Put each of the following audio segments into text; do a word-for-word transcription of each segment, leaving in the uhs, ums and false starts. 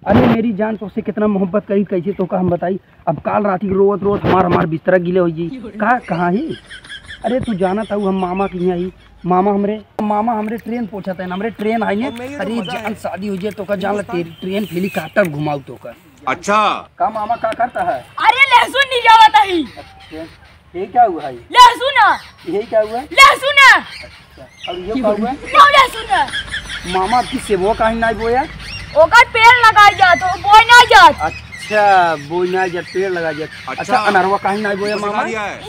अरे मेरी जान, तोसे कितना मोहब्बत करी, कैसे तोका हम बताई। अब काल राती के रोवत रोवत हमार, हमार बिस्तरा गीले होइ गई। का, कहाँ ही? अरे तू जानत हऊ हम मामा के यहाँ ही, मामा हमरे, मामा हमरे ट्रेन पोछत है, हमरे ट्रेन आई है। अरे जान, शादी होइ जाए तोका जान ला, तेरी ट्रेन हेलीकॉप्टर घुमाऊ तोका। अच्छा। का मामा का करता है? अरे लहसुन नहीं जावत ही। अच्छा। ये क्या हुआ है? लहसुन है। ये क्या हुआ है? लहसुन है। अच्छा, और ये क्या हुआ है? यो लहसुन है। मामा की सेबो काहे नाई बोया? ओकर पेड़ लगाई जात, ओ बोई नाई जात। अच्छा, बोई नाई जात, पेड़ लगाई जात। अच्छा। अच्छा, अनरवा काहे नाई बोया मामा?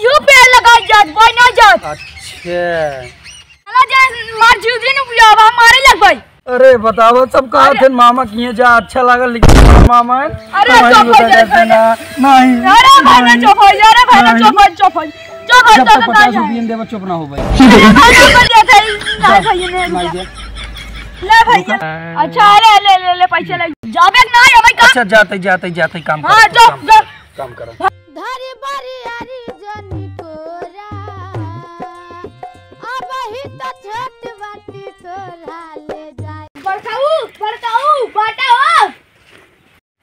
यो पेड़ लगाई जात, बोई नाई जात। अच्छा। चला जाए, मार जीव दिन बुलावा, मारे लग भाई। अरे बतावा, सब कहा अरे। थे मामा किए जा, अच्छा लागल, लेकिन मामा है। अरे हमारी चुप हो बता जा, करते ना। नहीं, अरे भाई ना नहीं, चुप हो जा, अरे भाई ना नहीं। चुप हो, चुप हो, चुप हो, जब चुप तक हो, पचास रुपये नहीं देबा, चुप ना हो भाई। अरे भाई ना दे दे, ना जा, भैया ने नहीं रुका। दे। ले भैया। रुका। अच्छा, ले, ले, ले, ले, पैसे ले। जाबे ना, ये भाई का? अच्छा, जाते, जाते, जाते काम हाँ, करो, जाओ, काम जाओ। करो, काम करो। धरी बरियारी जनी कोरा, अबही त छोट बाटी तोरा ले जाई। बड़काऊ, बड़काऊ, बाटा हो।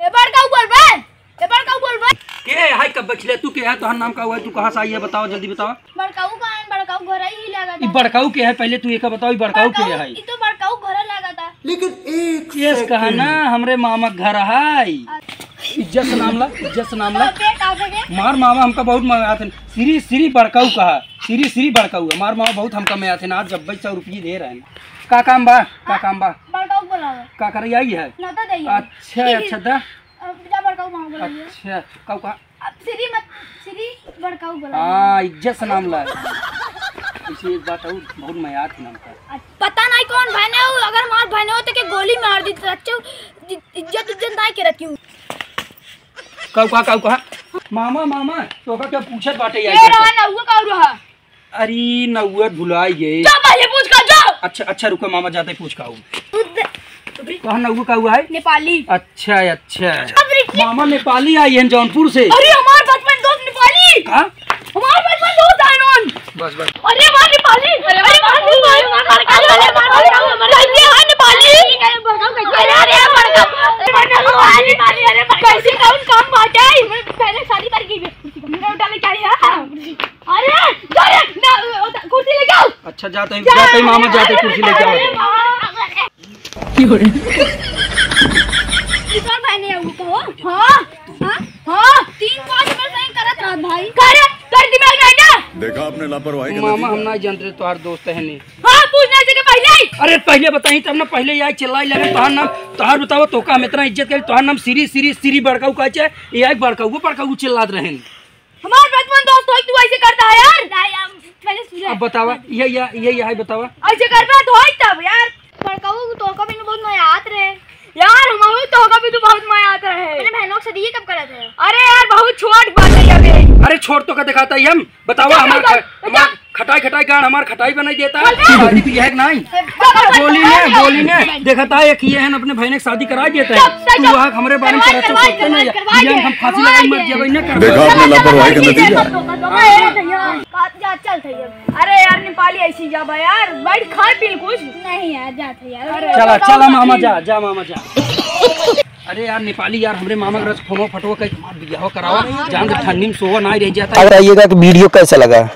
ए बड़काऊ बोलबे, ए बड़काऊ बोलबे। के है? हाय, कब बखिले तू के है? तोहर नाम का हुआ है? तू कहाँ से आई है? बताओ, जल्दी बताओ। बड़काऊ कहाँ है? बड़काऊ घर ही लगा ई था। बड़काऊ के है? पहिले तू एका बताओ, ई बड़काऊ के बड़काऊ, है? ई तो बड़काऊ घर लगा था। लेकिन एक ये कहा second। ना, हमरे मामा के घर है। अच्छा। इज्जत से नाम ला, इज्जत से नाम ला। ओके, का कहे? मार मामा हमका बहुत मयात है। श्री, श्री बड़काऊ कहा, श्री, श्री बड़काऊ। मार मामा बहुत हमका मयात है ना, आज जब सौ रुपये दे रहे हैं। का काम बा? का काम बा? बड़काऊ बोलावे। का करे आई है? ना तो दे। अच्छा, अच्छा, दा। अब जा बड़काऊ मामा बोलाइए। अच्छा, काऊ कहा? अब श्री मत, श्री बड़काऊ बोलाइए। हाँ, इज्जत से नाम ला। इसी एक बात और, बहुत मयात है नाम का। पता नहीं कौन बहने हो, अगर मार बहने हो तो के गोली मार दी, तो अच्छे इज्जत, इज्जत नहीं के रखी हूँ। काऊ कहा, काऊ कहा? मामा, मामा, तोका क्या पूछत बाटे यार? ये रहा ना, वो काऊ रहा। अरे, नौआ भुलाई गए। जा पहले पूछ का, जा। अच्छा, अच्छा, रुको, मामा जाते पूछ का हूँ। कहाँ नौआ का हुआ है? नेपाली। अच्छा, अच्छा। अब रिक्की। मामा नेपाली आई हैं जौनपुर से। अरे, हमार बचपन दोस्त नेपाली। का? हमार बचपन दोस्त आए नोन। बस, बस। अरे, हमार नेपाली। अरे, हमार नेपाली। अरे, हमार नेपाली। अरे, अरे, बड़का। अरे, बड़का। कैसे कौन काम बाटे? पहले शादी कर गई। मेरा उठा ले क्या है? अरे, जा रे, ना, कुर्सी लेके आओ। अच्छा, जाते ही, जा, जाते ही मामा, जाते ही कुर्सी लेके आओ। अरे, मामा। की हो रे? ई कौन भाई नहीं है, वो कहो? हाँ, हाँ, हाँ, तीन पाँच बार सही करत रहत भाई। करे, तोर दिमाग नहीं ना? देखा आपने लापरवाही का मामा, नतीजा। हम ना जानते तोहार दोस्त है नहीं। हाँ, पूछ नहीं सके पहले ही। अरे, पहले बताई तब ना, पहले ही आई चिल्लाई लगे, तोहार नाम, तोहार बतावा, तोका हम इतना इज्जत करी, तोहार नाम श्री, श्री, श्री बड़काऊ कहचे, ये आई बड़काऊ, बड़काऊ चिल्लात रहेन। हमार बचपन दोस्त होई, तू ऐसे करता है यार। नहीं, हम पहले सुने। अब बतावा, ये, ये, ये, ये है, बतावा। ऐसे करबा तो होई तब यार। बड़काऊ, तोका भी बहुत मयात रहे। यार, हमहू तोका भी तू बहुत मयात रहे। अपने बहनों के शादी कब करत है? अरे यार, बहुत छोट बात है अबे। अरे छोट तो का दिखाता है हम? बतावा, जा, हमार जा, ख-, जा। हमार खटाई, खटाई गाड़, हमार खटाई बनाई देता है। बोल बे। शादी तो यह है कि नहीं? बोल बे। बोली ने, बोली ने। देखता है कि ये है ना, अपने भाई ने शादी करा देता है। चुप, चुप, तू चुप। वहाँ हमारे बारे में करवाई, करवाई, सोचते नहीं है। करवाई, ये हम फांसी लगाई मर करवाई। जावे, इन्हें करवाई। देखा आपने लापरवाही का नतीजा। जा, चल, चल, चल। अरे यार, नेपाली ऐसी जाबा यार, बैठ खा पी कुछ। नहीं यार, जाते यार। अरे चला, चला मामा, जा, जा मामा, जा। अरे यार, नेपाली यार, हमरे मामा के रस फोनो फटो के हमार बियाह करावा, जान दे ठंडी में सोवा ना रह जाता। अगर आइएगा तो वीडियो कैसा लगा?